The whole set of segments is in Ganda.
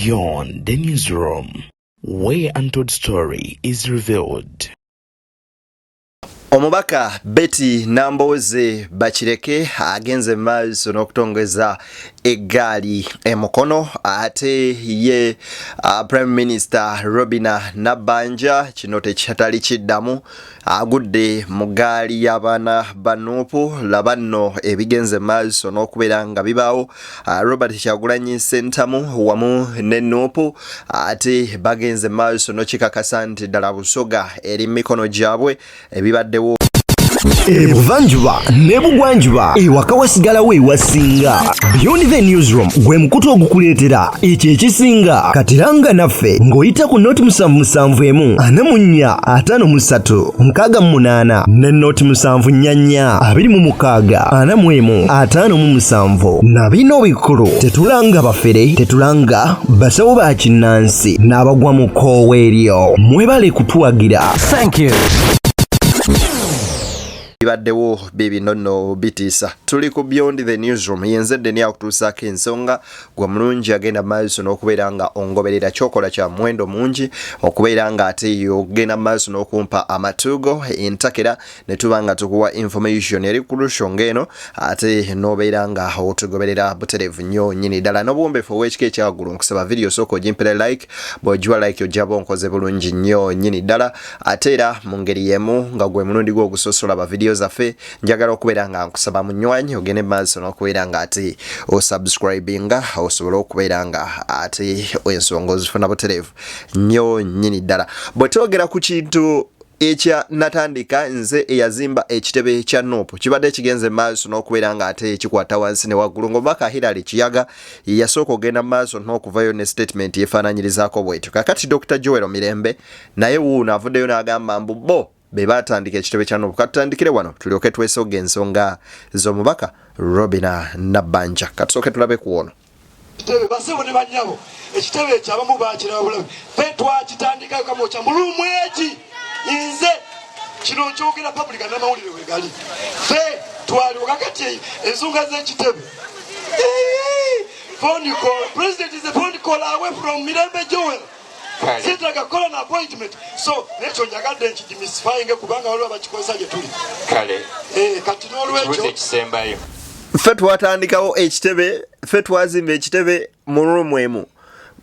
Beyond the Newsroom, where untold story is revealed. Omubaka Betty Nambooze Bakireke agenze mu maaso n'okutongeza eggaali e Mukono, ate ye Prime Minister Robina Nabbanja kino tekyatali kiddamu, agudde mu ggaali y'abaana ba Nuupu. Laba nno ebigenze mu maaso n'okubeera nga bibaawo. Robert Kyagulanyi Ssentamu wamu ne Nuupu ate bagenze mu maaso n'okikakasa nti ddala Busoga eri mu mikono gyabwe. Ebibaddewo Ebuvanjuba n'ebugwanjuba, ewaka wasigalawo ewasinga. Beyond the Newsroom gwe mukutu ogukuleetera ekyo ekisinga. Katiranga naffe ng'oyita ku 077 44 53 68 ne 074 26 41 57. Na bino bikulu: tetulanga bafere, tetulanga basawo ba kinnansi n'abagwa mu kkoowa eryo. Mwebale kutuwagira. Thank you. Bibaddewo bibino nno bitiisa. Tuli ku Beyond the Newsroom, yenze Ddeni akutuusaako ensonga. Gwe mulungi agenda maaso n'okubeera nga ongoberera, kyokola kya muwendo mungi okubeera nga ate ogenda maaso n'okumpa amatuugo entakera ne tuba nga tukuwa information eri crucial ng'eno, ate n'obeera nga otugoberera butereevu nnyo nnyini ddala n'obuwombeefu obw'ekika ekyawaggulu. Nkusaba video sooka ogimpera like. Bw'ogiwa like, ojjaba onkoze bulungi nnyo nnyini ddala. Ate era mu ngeri y'emu, nga gwe mulundi gwo ogusosola ba video zaffe, njagala okubeera nga nkusaba munywanyi ogende maaso n'okubeera nga ate osubscribinga, osobole okubeera nga ate ensonga ozifuna butereevu nnyo nnyini ddala. Bwe twogera ku kintu ekya natandika nze eyazimba ekitebe kya Nuupu, kibadde kigenze maaso n'okubeera nga ate kikwata wansi ne waggulu, ng'omubaka Hilary Kiyaga yasooka ogenda mu maaso n'okuvayo ne statement yefaananyirizaako bwetyo. Kakati Dr Joel Mirembe naye wuuno avuddeyo n'agamba mbu bo be baatandika ekitebe kya Nuupu. Katutandikire wano tulyoke twesoga ensonga z'omubaka Robina Nabbanja. Katusooke tulabe ku ono. Kitebe, basebo ne banyabo, ekitebe ekyo abamu bakiraba bulabe, fe twakitandikayo Kamwokya mu room egi. Nze kino nkyogera public, n'amawulire wegali, fe twaliwo. Kakati ensonga z'ekitebe, phone call, president is a phone call away from Mirembe Joel. Setaga kukola na appointment. So nekyo njagadde nkidemystifyinge, kubanga waliwo abakikozesa gye tuli. Kale. Kati ekibuuzo n'olwekyo ekisembayo. Ffe twatandikawo ekitebe, ffe twazimba ekitebe mu room emu.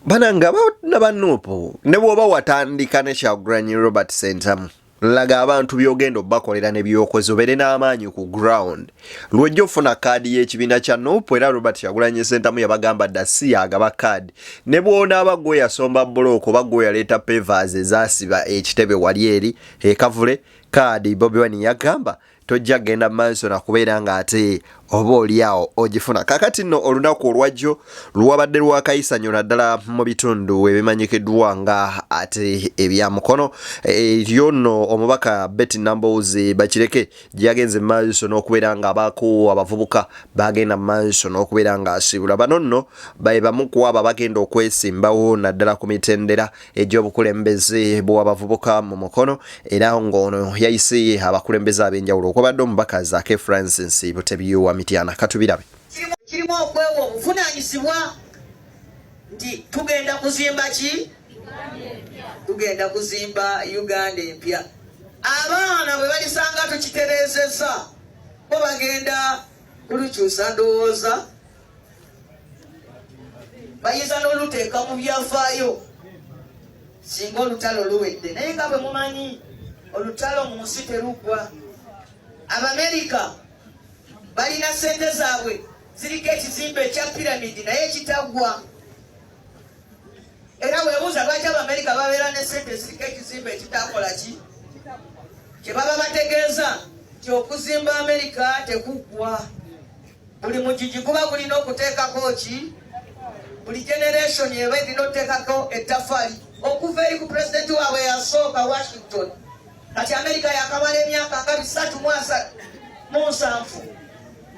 Bananga bana ba Nuupu, ne bw'oba watandika ne Kyagulanyi Robert Sentamu, laga abantu by'ogenda obbakolera ne byokoze, obeere n'amaanyi ku ground lwojja ofuna kaadi y'ekibiina kya Nuupu. Era Robert Kyagulanyi Sentamu yabagamba dda si yagaba kaadi, ne bw'onaaba gwe yasomba bulooka oba gwe yaleeta pavers ezaasiba ekitebe wali eri ekavule, kaadi Bobi Wine yagamba tojja kgenda maaso nakubeera ng'ate oba oliawo ogifuna. Kakati nno olunaku olwajjo lwabadde lwakayisanyo, naddala mu bitundu ebimanyikiddwa nga ate ebya Mukono. Eryo nno omubaka Betty Nambooze Bakireke gyagenze maaso n'okubeera nga abaako abavubuka bagenda maaso n'okubeera nga asiibula. Bano nno bae bamu ku abo abagenda okwesimbawo, naddala ku mitendera egy'obukulembeze bw'abavubuka mu Mukono. Era ng'ono yayise abakulembeze ab'enjawulo okwabadde omubaka Zaake Francis Butebi wa Mityana. Katubirabe. Kirimu okwewa obuvunaanyizibwa nti tugenda kuzimba ki? Tugenda kuzimba Uganda empya. Abaana bwe balisanga tukitereezezza, bo bagenda kulukyusa. Ndowooza bayinza n'oluteeka mu byafaayo singa olutalo luwedde. Naye nga bwe mumanyi, olutalo mu nsi teruggwa. Abamerika balina sente zaabwe ziriko ekizimbe ekya piramidi, naye kitaggwa. Era weebuuza lwaki Abamerika babeera ne sente ziriko ekizimbe ekitakola ki? Kye baba bategeeza nti okuzimba Amerika tekuggwa. Buli mugigi guba gulina okuteekako ki? Buli generation eba erina okuteekako ettaffaali, okuva eri ku pulezidenti waabwe yasooka, Washington. Kati Amerika yakamala emyaka nga 337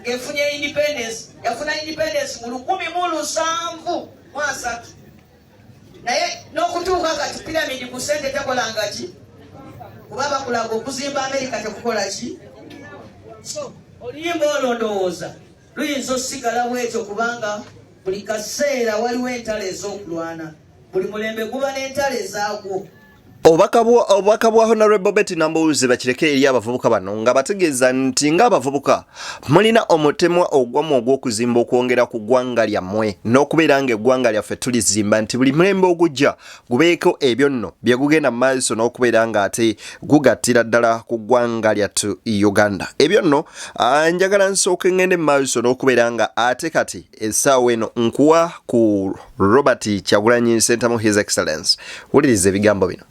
ng'efunye independence. Yafuna independence mu 1730, naye n'okutuuka kati piramidi ku sente tekolanga ki, kuba bakulaga okuzimba Amerika tekukola ki. So oluyimba olwo ndowooza luyinza osigala bwetyo, kubanga Buli kaseera waliwo entalo ez'okulwana. Buli mulembe guba n'entalo ezaagwo. Obubaka bwa Honorable Betty Nambooze bakireke eri abavubuka bano nga bategeeza nti ng'abavubuka mulina omutemwa ogwammwe ogw'okuzimba okwongera ku ggwanga lyammwe n'okubeera ng'eggwanga lyaffe tulizimba nti buli mulembe ogujja gubeeko ebyo nno bye gugenda mu maaso n'okubeera ng'ate gugattira ddala ku ggwanga lyattu Uganda. Ebyo nno njagala nsooke ngende mu maaso n'okubeera nga ate kati essaawa eno nkuwa ku Robert Kyagulanyi Ssentamu His Excellence. Wuliriza ebigambo bino.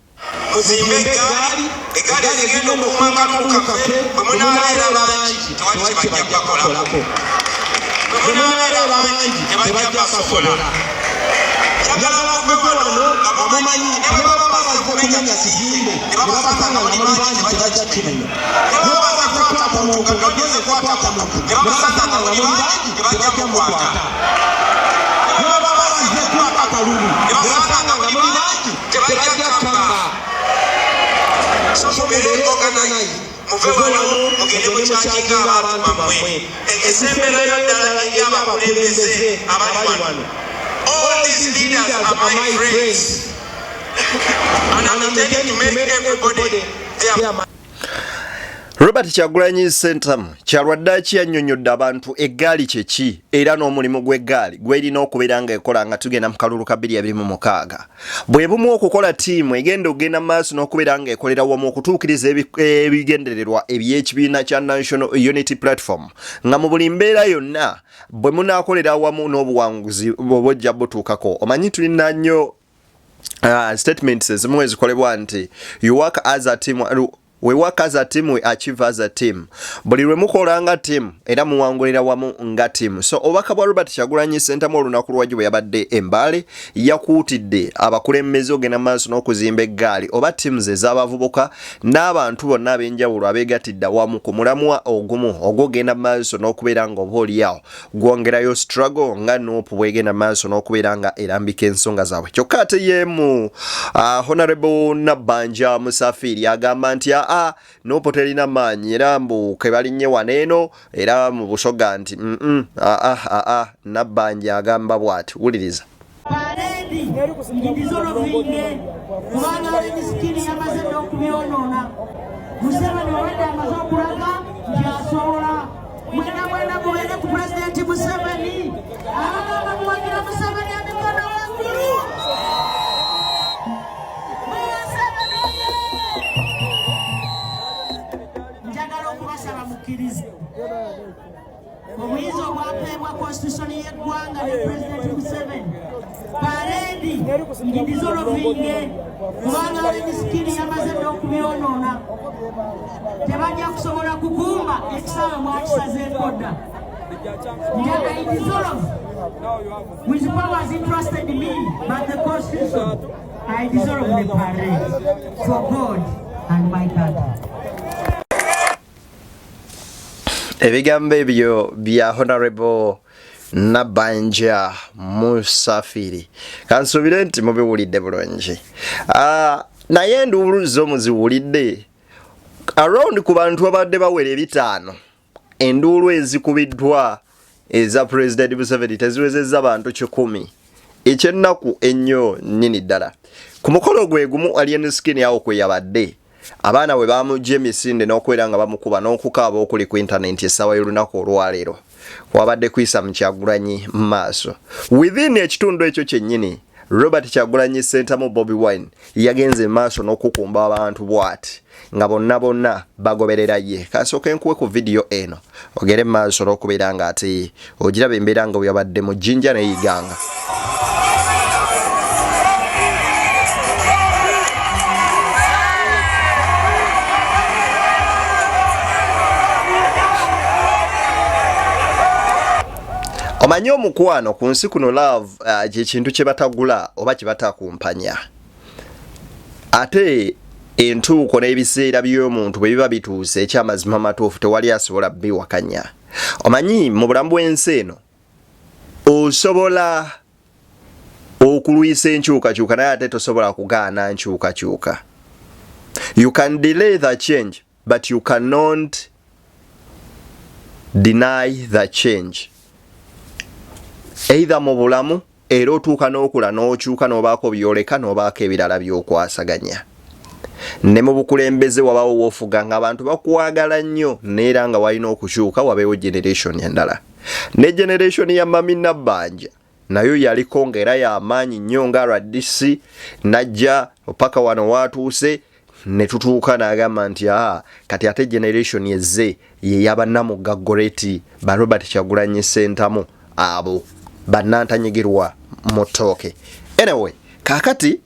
Muzimbe eggaali, eggaali ezigenda okukuuma akalulu kaffe, bwe munaabeera bangi tewali kye bajja kubakolako. Bwe munaabeera bangi tebajja basobola. Njagala muve wano nga mumanyi ne bwe baba bazze kumenya kizimbe ne babasanga nga muli bangi tebajja kimenya. Ne bwe baba bazze kukwata muntu nga ddoozi ekwata muntu ne babasanga nga muli bangi tebajja mukwata. Ne bwe baba bazze kubba kalulu ne babasanga nga muli bangi tebajja kabba. So mubeere organized, muve wano mugende mukyakinga abantu bammwe. Esemberayo ddala eri abakulembeze abali wano. All these leaders are my friends and I'm intending to make everybody their Robert Kyagulanyi Ssentamu kyalwaddaaki yannyonnyodde abantu eggaali kye ki era n'omulimu gw'eggaali gw'erina okubeera ng'ekola nga tugenda mu kalulu ka 2026. Bwe bumu okukola ttiimu egenda okugenda mu maaso n'okubeera ng'ekolera wamu okutuukiriza ebigendererwa eby'ekibiina kya National Unity Platform nga mu buli mbeera yonna bwe munaakolera awamu n'obuwanguzi bw'ojja butuukako. Omanyi tulina nnyo statements ezimu ezikolebwa nti you work as a team, we work as a team, we achieve as a team. Buli lwe mukola nga team era muwangulira wamu nga team. So obubaka bwa Robert Kyagulanyi Ssentamu olunaku lwajjo bwe yabadde e Mbale yakuutidde abakulembeze ogenda maaso n'okuzimba eggaali oba teams ez'abavubuka n'abantu bonna ab'enjawulo abeegatidde awamu ku mulamwa ogumu ogw'ogenda maaso n'okubeera nga oba oliawo gwongerayo struggle nga Nup bwegenda maaso n'okubeera nga erambika ensonga zaabwe. Kyokka ate ye mu Honorable Nabbanja Musafiri agamba nti aa Nup terina maanyi era mbu kebalinnye wano eno era mu Busoga nti aa aa Nabbanja agamba bw'ati, wuliriza. Paredi ngidizolovinge kubanga alemisikini yamaze dda okubyonoona. Museveni obwedda amaze okulaga nti asobola. Mwena mwena mubeere ku Pulezidenti Museveni. Abagamba muwagira Museveni emikono waggulu. Museveni oye! Njagala okubasaba mukkirize obuyinza obwapeebwa constitution y'eggwanga ne Pulezidenti Museveni. Paredi ngidizolovinge kubanga alemisikini yamaze dda okubyonoona. Tebajja kusobola kukumba ekisaawe mwakisazeeko dda. Njagala idissolve with powers entrusted me by the constitution. I dissolve the parade for God and my country. Ebigambo ebyo bya Honorable Nabbanja Musafiri kansuubire nti mubiwulidde bulungi. Naye enduulu zo muziwulidde around ku bantu abadde bawera ebitaano. Enduulu ezikubiddwa eza President Museveni teziwezezza bantu 100, ekyennaku ennyo nnyini ddala. Ku mukolo gwe gumu Alien Skin awo kwe yabadde, abaana bwe bamugya emisinde n'okubeera nga bamukuba n'okukaaba okuli ku intanenti essaawa y'olunaku olwaleero kwabadde kuyisa mu Kyagulanyi mu maaso. Within ekitundu ekyo kyennyini Robert Kyagulanyi Ssentamu Bobi Wine yagenze maaso n'okukumba abantu bw'ati nga bonna bonna bagoberera ye. Kasooke nkuwe ku vidiyo eno ogere mu maaso n'okubeera nga ate ogiraba embeera nga bwe yabadde mu Jinja ne Iganga. Omanyi omukwano ku nsi kuno love kye kintu kye batagula oba kye batakumpanya. Ate entuuko n'ebiseera by'omuntu bwe biba bituuse ekyamazima amatuufu tewali asobola biwakanya. Omanyi mu bulamu bw'ensi eno osobola okulwisa enkyukakyuka naye ate tosobola kugaana nkyukakyuka. You can delay the change but you cannot deny the change. Either mu bulamu era otuuka n'okula n'okyuka n'obaako byoleka n'obaako ebirala by'okwasaganya. Ne mu bukulembeze wabawo w'ofuga ng'abantu bakwagala nnyo neera nga walina okukyuka wabeewo generation endala. Ne generation ya Mami Nabbanja nayo yaliko ng'era y'amaanyi nnyo nga RDC n'ajja paka wano waatuuse ne tutuuka n'agamba nti aa kati ate generation ezze ye y'abannamugga Goreti ba Robert Kyagulanyi Ssentamu abo bannantanyigirwa mu ttooke. Anyway, kaakati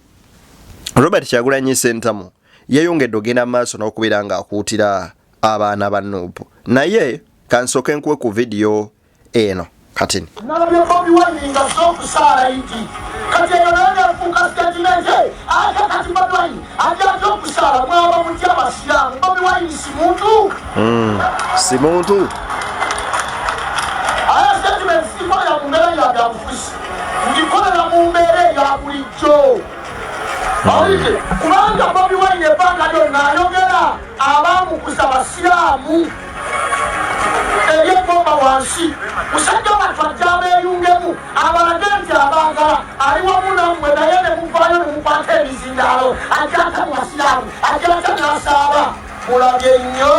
Robert Kyagulanyi Ssentamu yeyongedde ogenda mu maaso n'okubeera ng'akuutira abaana ba Nup naye kansooke nkuwe ku vidiyo eno katini. Nalabye Bobi Wine nga azze okusaala Idi kati eyo nayo nefuuka statement ate kati Bobi Wine ajja atya okusaala mwaba mutya abasiraamu Bobi Wine si muntu si muntu aya statement sikolera mu mbeera ya byabufuzi ngikolera mu mbeera eya bulijjo awulidde kubanga Bobi Wine ebbanga lyonna ayogera abaamukuza basiraamu eri eggomba wansi musajja wattu ajja abeeyungemu abalage nti abaagala ali wamu nammwe naye ne muvaayo ne mukwata ebizindaalo ajja ata mu basiraamu ajja ata n'asaaba mulabye nnyo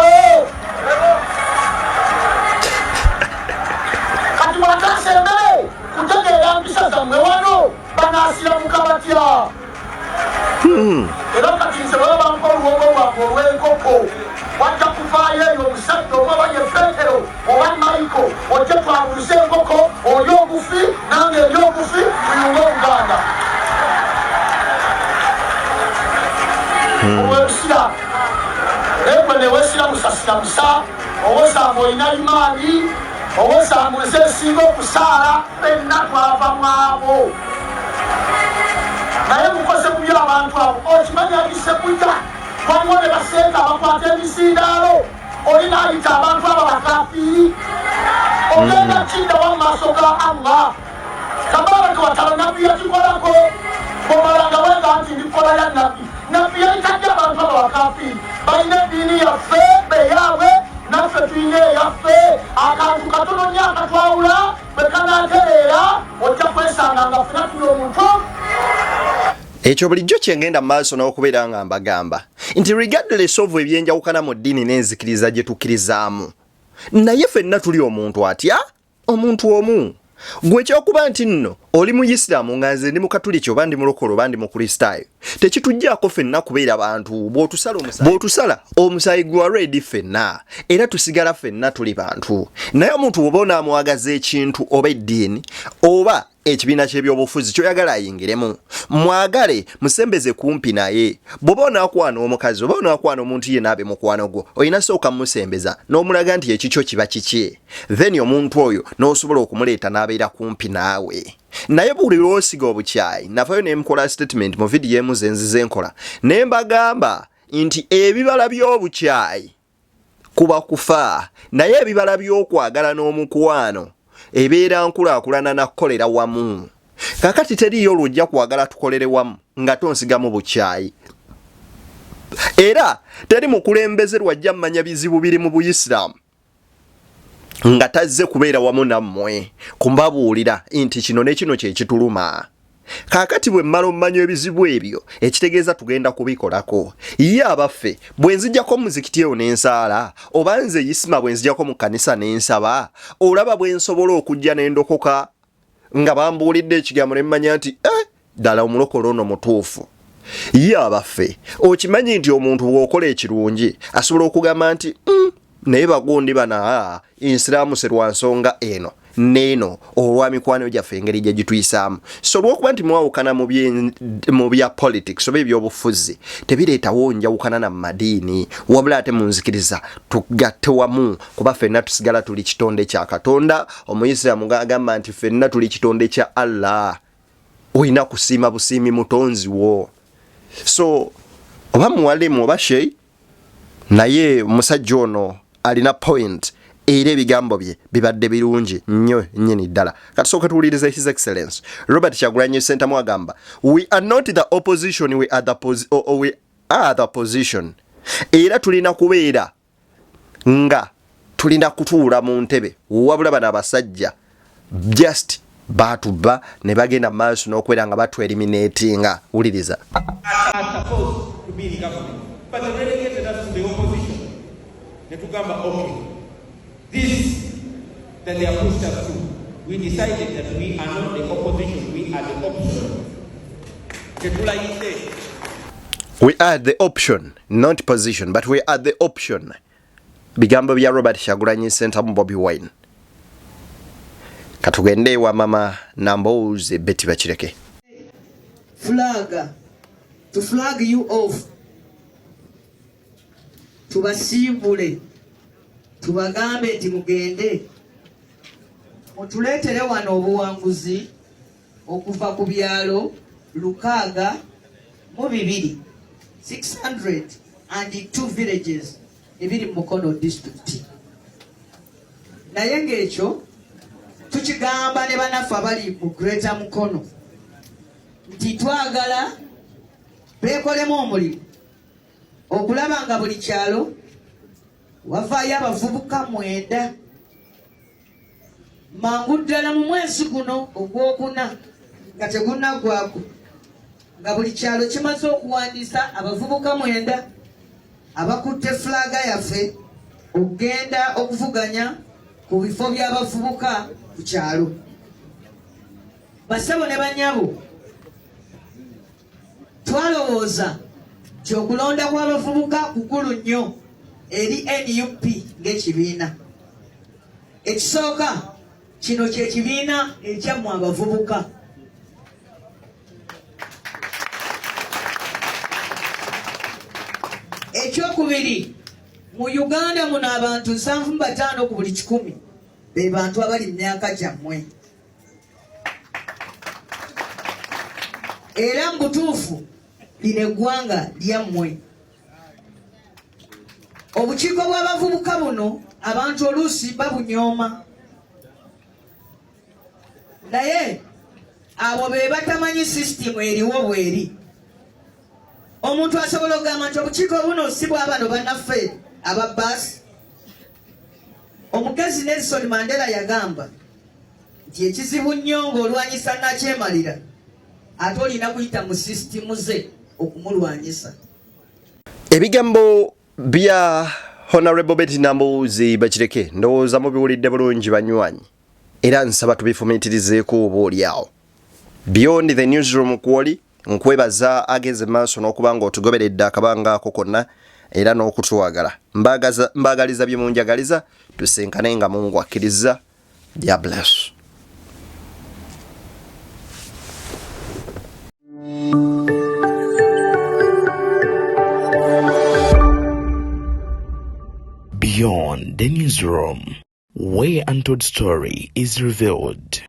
kati bw'atasembere kutegeera mpisa zammwe wano banaasiramuka batya Era kati nze baba bampa oluwombo lwange olw'enkoko wajja kuvaayo eyo omusajja omu oba ye Petero oba Michael ojje twabuuze enkoko oli ogufi nange eri ogufi tuyunge Obuganda. Olw'ebusiraamu naye gwe newesiramusasiramusa owosanga olina imaani owosanga nze esinga okusaala Ffenna twava mu abo. Naye mukoze bubi abantu abo. Okimanyi ali Sseguya waliwo ne baseeka abakwata emizindaalo oli n'ayita abantu abo abakafiiri. Ogenda kiddawa mu maaso ga Allah? Tabaraka wataala Nabbi yakikolako. Bw'omala nga weegamba nti ndi kukola ya Nabbi. Nabbi yayita ddi abantu abo abakafiiri? Balina eddiini yaffe eyaabwe naffe tulina eyaffe. Akantu katono nnyo akatwawula bwe kanaatereera ojja kwesanga nga ffena tuli omuntu. Ekyo bulijjo kye ngenda mu maaso n'okubeera nga mbagamba nti regardless of ebyenjawukana mu ddiini n'enzikiriza gye tukkirizaamu, naye fenna tuli omuntu atya? Omuntu omu. Gwe ekyokuba nti nno oli muyisiraamu nga nze ndi mukatuliki oba ndi mulokole oba ndi mukristaayo tekitujjaako fenna kubeera bantu. Bw'otusala omusaayi gwa redi ffenna era tusigala ffenna tuli bantu. Naye omuntu bw'oba onaamwagaza ekintu oba eddiini oba ekibiina ky'ebyobufuzi ky'oyagala ayingiremu, mwagale, musembeze kumpi naye. Bw'oba onaakwana omukazi oba onaakwana omuntu yenna abe mukwano gwo, olina sooka mumusembeza n'omulaga nti ekikyo kiba kikye, then omuntu oyo n'osobola okumuleeta n'abeera kumpi naawe. Naye buli lw'osiga obukyayi, navayo ne nkola statement mu vidiyo emu ze nzize nkola ne mbagamba nti ebibala by'obukyayi kuba kufa, naye ebibala by'okwagala n'omukwano ebeera nkulaakulana na kukolera wamu. Kaakati teriiyo lw'ojja kwagala tukolere wamu nga tonsigamu bukyayi. Era teri mukulembeze lw'ajja mmanya bizibu biri mu Buyisiraamu nga tazze kubeera wamu nammwe kumbabuulira nti kino ne kino kye kituluma. Kaakati bwe mmala omumanya ebizibu ebyo, ekitegeeza tugenda kubikolako. Ye abaffe, bwe nzijako mu muzikiti eyo ne nsaala, oba nze Isma bwe nzijako mu kkanisa ne nsaba, olaba bwe nsobola okujja ne ndokoka nga bambuulidde ekigambo ne mmanya nti, eh, ddala omulokole ono mutuufu. Ye abaffe, okimanyi nti omuntu bw'okola ekirungi asobola okugamba nti, naye bagundi bano, aa, nsiraamuse lwa nsonga eno n'eno olwa mikwano gyaffe engeri gye gituyisaamu. So olw'okuba nti mwawukana mu bya politics oba ebyobufuzi tebireetawo njawukana na mu madiini, wabula ate mu nzikiriza tugatte wamu kuba ffenna tusigala tuli kitonde kya Katonda. Omuyisiraamu ng'agamba nti ffenna tuli kitonde kya Allah, olina kusiima busiimi mutonzi wo. So oba muwalimu oba sheyi, naye omusajja ono alina point era ebigambo bye bibadde birungi nnyo nnyini ddala. Katusooke tuwulirize His Excellence Robert Kyagulanyi Ssentamu agamba, we are not the opposition, we are the, we are the position. Era tulina kubeera nga tulina kutuula mu ntebe, wabula bano abasajja just Baatubba ne bagenda mu maaso n'okubeera nga batweriminatinga. Wuliriza. Netugamba okay, this that they have pushed us to, we decided that we are not the opposition, we are the option. Tetulayidde. We are the option, not position, but we are the option. Bigambo bya Robert Kyagulanyi Ssentamu Bobi Wine. Katugende ewa mama Nambooze Betty Bakireke. Flag to flag you off, tubasiibule, tubagambe nti mugende mutuleetere wano obuwanguzi okuva ku byalo 602, 602 villages ebiri mu Mukono District. Naye ng'ekyo tukigamba ne banaffe abali mu Greater Mukono nti twagala beekolemu omulimu okulaba nga buli kyalo wavaayo abavubuka 9 mangu ddala mu mwezi guno ogwokuna nga tegunaggwako, nga buli kyalo kimaze okuwandiisa abavubuka 9 abakutte fulaaga yaffe okugenda okuvuganya ku bifo by'abavubuka ku kyalo. Bassebo ne bannyabo, twalowooza nti okulonda kw'abavubuka kukulu nnyo eri NUP ng'ekibiina. Ekisooka, kino kye kibiina ekyammwe abavubuka. Ekyokubiri, mu Uganda muno abantu 75 ku buli 100 be bantu abali mu myaka gyammwe. Era mu butuufu lino eggwanga lyammwe. Obukiiko bw'abavubuka buno abantu oluusi babunyooma, naye abo be batamanyi sisitimu eriwo bweri. Omuntu asobola okugamba nti obukiiko buno si bwa bano bannaffe aba baasi. Omugezi Nelson Mandela yagamba nti ekizibu nnyo ng'olwanyisa nakyemalira, ate olina kuyita mu sisitimu ze okumulwanyisa. Ebigambo bya Honorable Betty Nambooze Bakireke ndowooza mubiwulidde bulungi banywanyi, era nsaba tubifumiitirizeeko oba oli awo. Beyond the Newsroom kwoli, nkwebaza agenze maaso n'okuba nga otugoberedde akabanga ako konna era n'okutwagala. Mbaagaliza bye munjagaliza, tusinkane nga Mungu akkiriza. God bless. Beyond the Newsroom, where untold story is revealed.